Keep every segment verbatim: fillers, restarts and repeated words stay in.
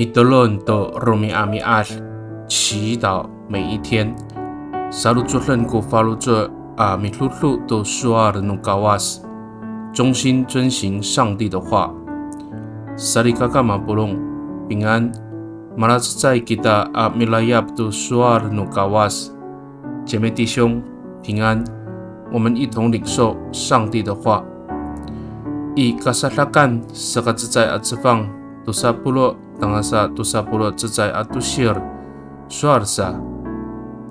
Mitolon to romi'ami'ad, 祈祷每一天。Sarocoden ko faloco' a midodo to sowal no Kawas, 忠心遵行上帝的话。Salikaka mapolong, 平安。Malacecay kita a milayap to sowal no Kawas. 姐妹弟兄，平安。我们一同领受上帝的话。I Kasadakan saka cecay a cefang, tosa polo' tangasa tosa polo' cecay a tosir, sowal sa.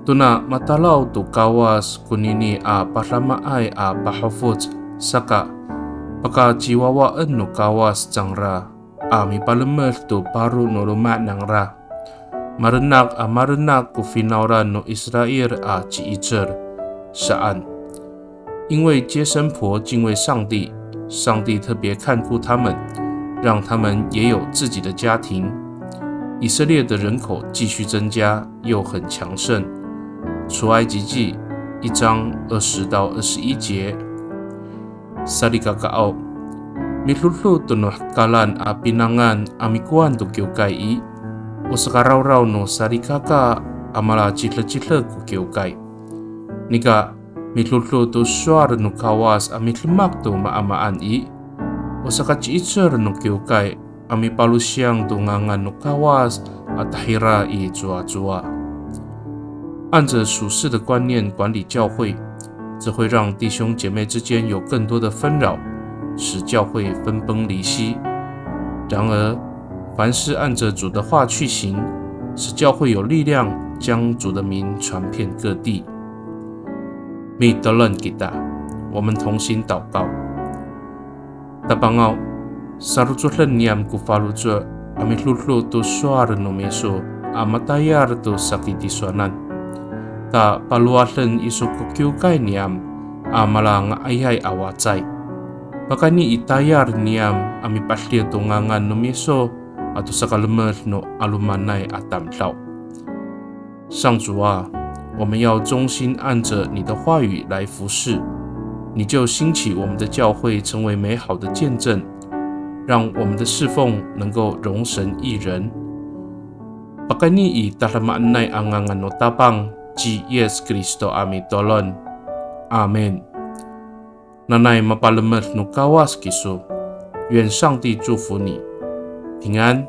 Tona matalaw to Kawas konini a padamaay a pahofoc saka, pakaciwawaen no Kawas cangra a mipalemed to paro no loma' nangra. Marenak a marenak ko finawlan no Israil a ci'icel, saan. 因为接生婆敬畏上帝，上帝特别看顾他们，让他们也有自己的家庭。以色列的人口继续增加，又很强盛。出埃及记一章二十到二十一节。Salikakaaw, midodo to no hekalan a pinangan a mikowan to kiwkay i, o sakarawraw no salikaka a malacidecidek ko kiwkay. Nika, midodo to sowal no Kawas a midemak to maamaan i, o sakaci'icel no kiwkay a mipalosiyang to ngangan no Kawas a tahira i cowacowa. 按着属世的观念管理教会，这会让弟兄姐妹之间有更多的纷扰，使教会分崩离析。然而，凡事按着主的话去行，使教会有力量将主的名传遍各地。Mitolon kita, 我们同心祷告。Tapangaw, sarocoden niyam ko faloco' a midodo to sowal no miso a matayal to saki tisowanan. Ta palowaden iso ko kiwkay niyam a malanga'ayay a wacay. Pakayni i tayal niyam a mipadew to ngangan no miso ato sakalemed no 'alomanay a tamdaw. 上主啊，我们要忠心按着你的话语来服侍，你就兴起我们的教会成为美好的见证，让我们的侍奉能够荣神益人。Pakayni i tadamaanay a ngangan no Tapang ci Yis Kristo a mitolon. Amin. Nanay mapalemed no Kawas kiso. 愿上帝祝福你，平安。